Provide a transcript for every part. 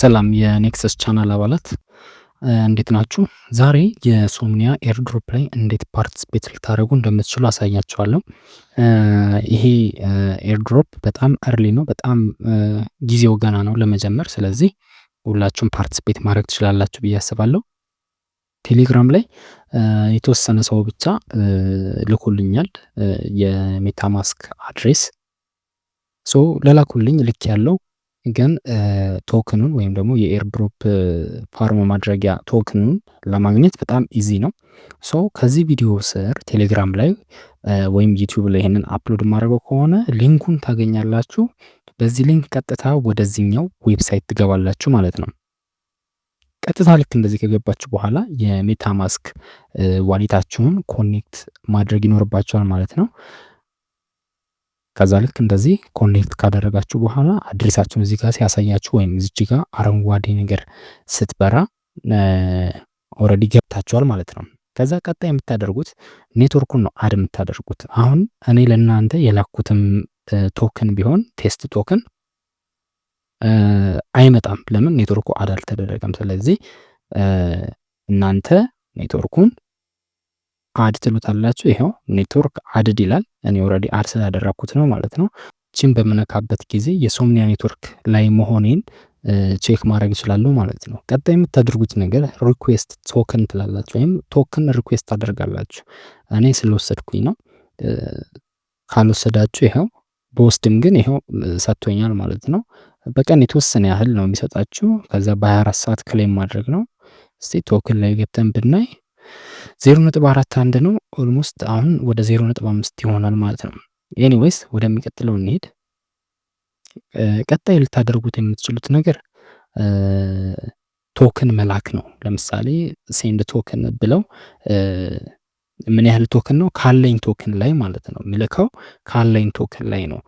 ሰላም የ Nexus channel አባላት፣ እንዴት ናችሁ? ዛሬ የ Somnia airdrop ላይ እንዴት participate ልታደርጉ እንደምትችሉ አሳያችኋለሁ። ይሄ airdrop በጣም early ነው፣ በጣም ጊዜው ገና ነው ለመጀመር። ስለዚህ ሁላችሁም participate ማድረግ ትችላላችሁ ብዬ አስባለሁ። ቴሌግራም ላይ የተወሰነ ሰው ብቻ ልኮልኛል የ MetaMask address። So ለላኩልኝ ልክ ያለው ግን token ኑን ወይም ደግሞ የ airdrop farm ማድረጊያ token ኑን ለማግኘት በጣም easy ነው። So ከዚህ ቪዲዮ ስር ቴሌግራም ላይ ወይም YouTube ላይ ይሄንን upload የማደርገው ከሆነ link ኩን ታገኛላችሁ። በዚህ link ቀጥታ ወደዚህኛው website ትገባላችሁ ማለት ነው። ቀጥታ ልክ እንደዚህ ከገባችሁ በኋላ የ MetaMask wallet ኣችሁን connect ማድረግ ይኖርባችኋል ማለት ነው። ከዛ ልክ እንደዚህ connect ካደረጋችሁ በኋላ address ኣችሁን እዚህ ጋር ሲያሳያችሁ ወይም እዚች ጋር አረንጓዴ ነገር ስትበራ already ገብታችኋል ማለት ነው። ከዛ ቀጣይ የምታደርጉት ኔትወርኩን ነው add የምታደርጉት። አሁን እኔ ለእናንተ የላኩትም token ቢሆን test token አይመጣም። ለምን? Network ኩ add አልተደረገም። ስለዚህ እናንተ network ኩን add ትሉታላችሁ። ይኸው network added ይላል። እኔ already add ስላደረግኩት ነው ማለት ነው። ቺን በምነካበት ጊዜ የ Somnia network ላይ መሆኔን check ማድረግ እችላለሁ ማለት ነው። ቀጣይ የምታደርጉት ነገር request token ትላላችሁ ወይም token request ታደርጋላችሁ። እኔ ስለወሰድኩኝ ነው። ካልወሰዳችሁ ይኸው በወስድም ግን ይኸው ሰጥቶኛል ማለት ነው። በቀን የተወሰነ ያህል ነው የሚሰጣችሁ። ከዛ በ24 ሰዓት claim ማድረግ ነው። እስቲ token ላይ ገብተን ብናይ 0.41 ነው። Almost አሁን ወደ 0.5 ይሆናል ማለት ነው። Anyways ወደሚቀጥለው እንሄድ። ቀጣይ ልታደርጉት የምትችሉት ነገር token መላክ ነው። ለምሳሌ send token ብለው ምን ያህል token ነው ካለኝ token ላይ ማለት ነው ምልከው፣ ካለኝ token ላይ ነው።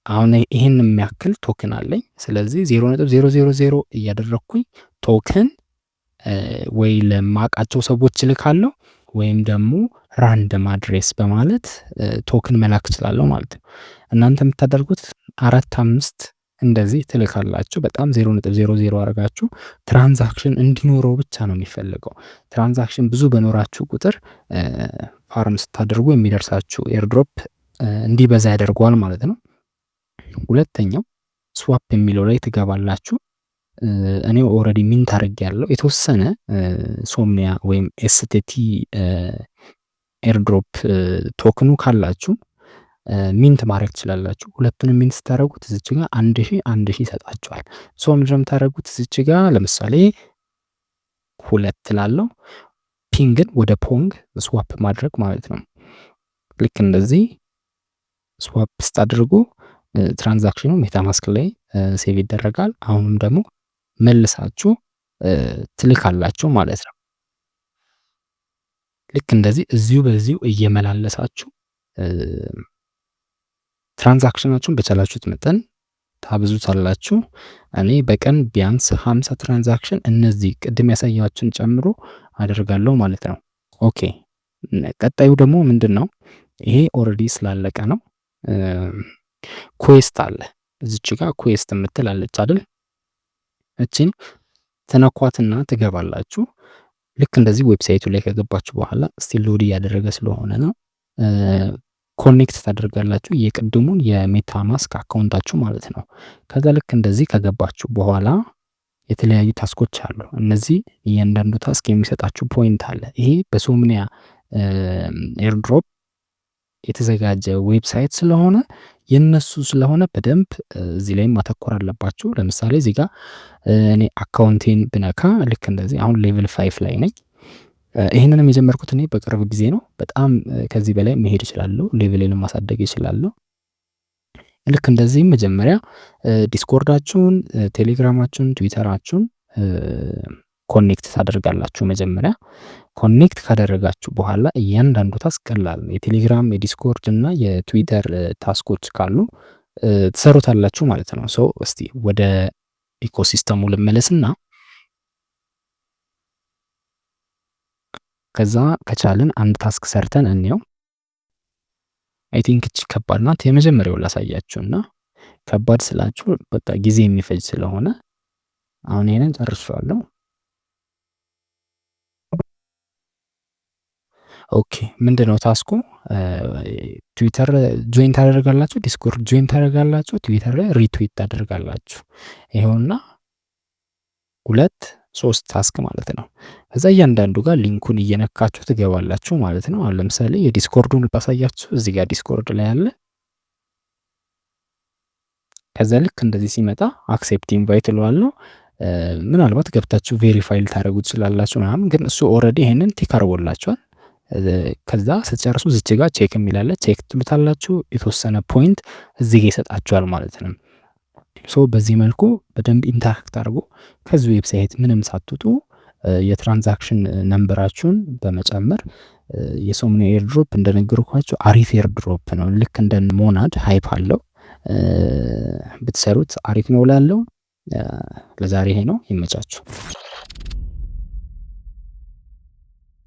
አሁን ይሄን የሚያክል token አለኝ። ስለዚህ 0.000 እያደረግኩኝ token ወይ ለማቃቸው ሰዎች እልካለሁ ወይም ደግሞ random address በማለት token መላክ እችላለሁ ማለት ነው። እናንተ የምታደርጉት አራት አምስት እንደዚህ ትልካላችሁ። በጣም 0.00 አድርጋችሁ transaction እንዲኖረው ብቻ ነው የሚፈልገው። Transaction ብዙ በኖራችሁ ቁጥር farm ስታደርጉ የሚደርሳችሁ airdrop እንዲበዛ ያደርገዋል ማለት ነው። ሁለተኛው swap የሚለው ላይ ትገባላችሁ። እኔ already mint አድርጌያለሁ። የተወሰነ Somnia ወይም STT airdrop token ኑ ካላችሁ mint ማድረግ ትችላላችሁ። ሁለቱንም mint ስታደርጉት እዚች ጋር 1000 1000 ይሰጣችኋል። So ምንድነው የምታደርጉት? እዚች ጋር ለምሳሌ ሁለት ላለው Ping ን ወደ Pong swap ማድረግ ማለት ነው። ልክ እንደዚህ swap ስታደርጉ transaction ኑ MetaMask ላይ save ይደረጋል። አሁንም ደግሞ መልሳችሁ ትልካላችሁ ማለት ነው። ልክ እንደዚህ እዚሁ በዚሁ እየመላለሳችሁ transaction ኣችሁን በቻላችሁት መጠን ታብዙታላችሁ። እኔ በቀን ቢያንስ 50 transaction እነዚህ ቅድም ያሳያችሁን ጨምሮ አደርጋለሁ ማለት ነው። Okay፣ ቀጣዩ ደግሞ ምንድን ነው? ይሄ already ስላለቀ ነው። Quest አለ፣ እዚች ጋር quest የምትል አለች አይደል? እቺን ትነኳትና ትገባላችሁ። ልክ እንደዚህ website ኡ ላይ ከገባችሁ በኋላ still load እያደረገ ስለሆነ ነው፣ connect ታደርጋላችሁ የቅድሙን የ MetaMask account ኣችሁ ማለት ነው። ከዛ ልክ እንደዚህ ከገባችሁ በኋላ የተለያዩ task ኦች አሉ። እነዚህ እያንዳንዱ task የሚሰጣችሁ point አለ። ይሄ በ Somnia airdrop የተዘጋጀ website ስለሆነ፣ የነሱ ስለሆነ በደንብ እዚህ ላይ ማተኮር አለባችሁ። ለምሳሌ እዚህ ጋር እኔ account ኤን ብነካ ልክ እንደዚህ አሁን level 5 ላይ ነኝ። ይህንንም የጀመርኩት እኔ በቅርብ ጊዜ ነው። በጣም ከዚህ በላይ መሄድ እችላለሁ፣ level ኤንም ማሳደግ እችላለሁ። ልክ እንደዚህም መጀመሪያ Discord ኣችሁን፣ ቴሌግራማችሁን፣ Twitter ኣችሁን connect ታደርጋላችሁ። መጀመሪያ connect ካደረጋችሁ በኋላ እያንዳንዱ task ቀላል ነው። የቴሌግራም፣ የ Discord እና የ Twitter task ኦች ካሉ ትሰሩታላችሁ ማለት ነው። So እስቲ ወደ ecosystem ኡ ልመለስና ከዛ ከቻልን አንድ task ሰርተን እንየው። I think እቺ ከባድ ናት። የመጀመሪያውን ላሳያችሁና ከባድ ስላችሁ በቃ ጊዜ የሚፈጅ ስለሆነ አሁን ይሄንን ጨርሼዋለሁ። Okay ምንድነው task ኡ? ትዊተር join ታደርጋላችሁ፣ ዲስኮርድ join ታደርጋላችሁ፣ ትዊተር ላይ retweet ታደርጋላችሁ። ይኸውና ሁለት ሶስት task ማለት ነው። ከዛ እያንዳንዱ ጋር link ኡን እየነካችሁ ትገባላችሁ ማለት ነው። አሁን ለምሳሌ የዲስኮርዱን ባሳያችሁ እዚህ ጋር ዲስኮርድ ላይ አለ። ከዛ ልክ እንደዚህ ሲመጣ accept invite እለዋለሁ። ምናልባት ገብታችሁ verify ልታደርጉ ትችላላችሁ ምናምን፣ ግን እሱ already ይሄንን tick አድርጎላችኋል። ከዛ ስትጨርሱ እዚች ጋር check የሚል አለ፣ check ትሉታላችሁ። የተወሰነ point እዚህ ጋር ይሰጣችኋል ማለት ነው። So በዚህ መልኩ በደንብ interact አድርጎ ከዚህ website ምንም ሳትወጡ የ transaction number ኣችሁን በመጨመር የሶምኒያ airdrop እንደነገርኳችሁ አሪፍ airdrop ነው። ልክ እንደ ሞናድ hype አለው። ብትሰሩት አሪፍ ነው እላለሁ። ለዛሬ ይሄ ነው። ይመቻችሁ።